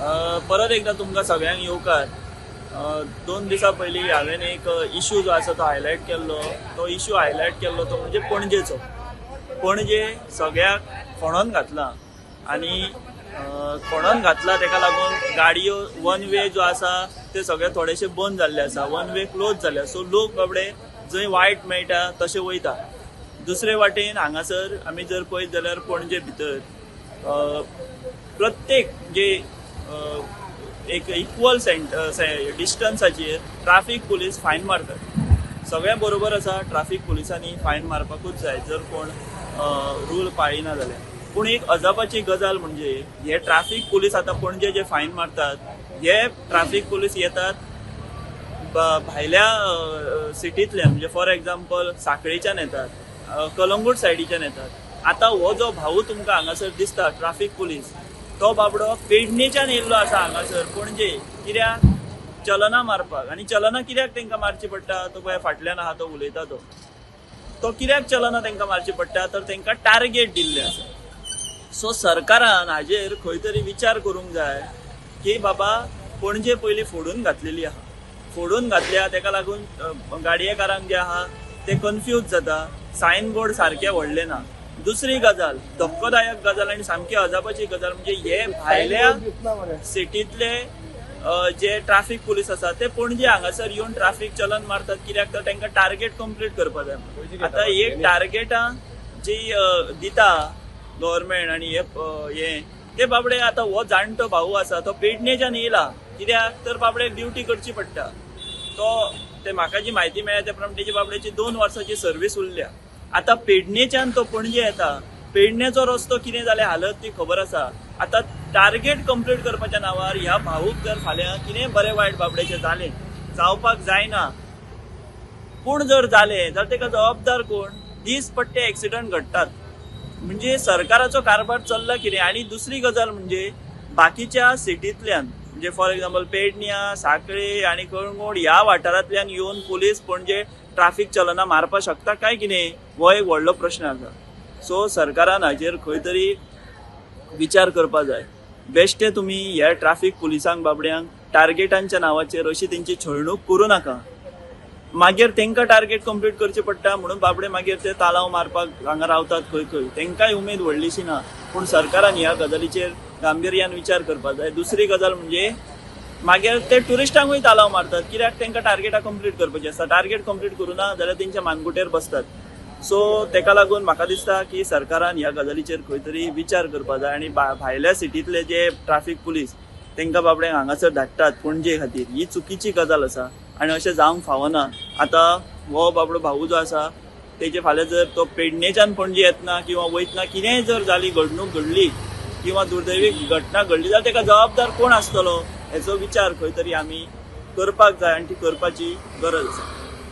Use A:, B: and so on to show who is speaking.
A: परत एकदा तुमकां सगळ्यांक येवकार. 2 दिसां पयलीं हांवें एक इशू जो आसा तो हायलायट केल्लो. तो इशू हायलायट केल्लो तो म्हणजे पणजेचो. पणजे सगळ्याक खणोन घातला आनी खणोन घातला तेका लागून गाडयो वन वे जो आसा ते सगळे थोडेशे बंद जाल्ले आसा, वन वे क्लोज जाले. सो लोक बाबडे जंय वायट मेळटा तशे वयता. दुसरे वाटेन हांगासर आमी जर पळयत जाल्यार पणजे भितर प्रत्येक जे एक इक्वल डिस्टन्साचेर ट्राफीक पुलीस फायन मारतात. सगळें बरोबर आसा, ट्राफीक पुलिसांनी फायन मारपाकूच जाय जर कोण रूल पाळिना जाल्यार. पूण एक अजापाची गजाल म्हणजे हे ट्राफीक पुलीस आतां पणजे जे फायन मारतात, हे ट्राफीक पुलीस येतात भायल्या सिटींतल्यान, म्हणजे फॉर एग्जाम्पल साखळीच्यान येतात, कलंगूट सायडीच्यान येतात. आतां हो जो भाऊ तुमकां हांगासर दिसता ट्राफीक पुलीस, तो बाबडो पेडणेच्यान येयल्लो आसा हांगासर पणजे. कित्याक? चलना मारपाक. आनी चलना कित्याक तांकां मारची पडटा? तो पळय फाटल्यान आहा तो उलयता तो. तो कित्याक चलना तांकां मारची पडटा? तर तांकां टार्गेट दिल्लें आसा. सो सरकारान हाजेर खंय तरी विचार करूंक जाय की बाबा, पणजे पयलीं फोडून घातलेली आहा. फोडून घातल्या तेका लागून गाडयेकारांक जे आहा ते कन्फ्यूज जाता. सायन बोर्ड सारके व्हडले ना. दुसरी गजाल, धक्कोदायक गजाल आनी सामकी अजापाची गजाल म्हणजे हे भायल्या सिटींतले जे ट्राफीक पुलीस आसा ते पणजे हांगासर येवन ट्राफीक चलन मारतात. कित्याक? तर तांकां टार्गेट कंप्लीट करपाक जाय. आतां एक टार्गेटां जी दिता गव्हर्मेंट आनी हे हे ते बाबडे, आतां हो जाणटो भाऊ आसा तो पेडणेच्यान येयला. कित्याक तर बाबड्याक ड्युटी करची पडटा. तो ते म्हाका जी म्हायती मेळ्ळ्या त्या प्रमाणे तेजी बाबड्याची 2 वर्साची सर्वीस उरल्या. आतां पेडणेच्यान तो पणजे येता. पेडणेचो रस्तो कितें जाल्या हालत ती खबर आसा. आतां टार्गेट कंप्लीट करपाच्या नांवार ह्या भाऊक जर फाल्यां कितें बरें वायट बाबड्याचें जालें, जावपाक जायना पूण जर जालें जाल्यार तेका जबाबदार कोण? दीसपट्टे एक्सिडंट घडटात म्हणजे सरकाराचो कारभार चल्ला कितें? आनी दुसरी गजाल म्हणजे बाकीच्या सिटींतल्यान, म्हणजे फॉर एग्जाम्पल पेडण्या, साखळे आनी कळंगूट ह्या वाठारांतल्यान येवन पुलीस पणजे ट्राफीक चलना मारपाक शकता काय कितें, हो एक व्हडलो प्रश्न आसा. सो सरकारान हाजेर खंय तरी विचार करपा जाय. बेश्टे तुमी ह्या ट्राफीक पुलिसांक बाबड्यांक टार्गेटांच्या नांवाचेर अशी तेंची छळणूक करूं नाका. मागीर तांकां टार्गेट कंप्लीट करचें पडटा म्हणून बाबडे मागीर ते तालांव मारपाक हांगा रावतात खंय खंय. तांकांय उमेद व्हडलीशी ना, पूण सरकारान ह्या गजालीचेर गांभिर्यान विचार करपाक जाय. दुसरी गजाल म्हणजे मागीर ते ट्युरिस्टांकूय तालांव मारतात. कित्याक? तांकां टार्गेटां कंप्लीट करपाची आसता. टार्गेट कंप्लीट करूं ना जाल्यार तेंच्या मानगुटेर बसतात. सो तेका लागून म्हाका दिसता की सरकारान ह्या गजालीचेर खंय तरी विचार करपाक जाय आनी भायल्या सिटींतले जे ट्राफीक पुलीस तांकां बाबड्यांक हांगासर धाडटात पणजे खातीर, ही चुकीची गजाल आसा आनी अशें जावंक फावना. आतां हो बाबडो भाऊ जो आसा तेजे फाल्यां जर तो पेडणेच्यान पणजे येतना किंवा वयतना कितेंय जर जाली, घडणूक घडली किंवा दुर्दैवी घटना घडली जाल्यार तेका जबाबदार कोण आसतलो, हेचो विचार खंय तरी आमी करपाक जाय आनी ती करपाची गरज आसा.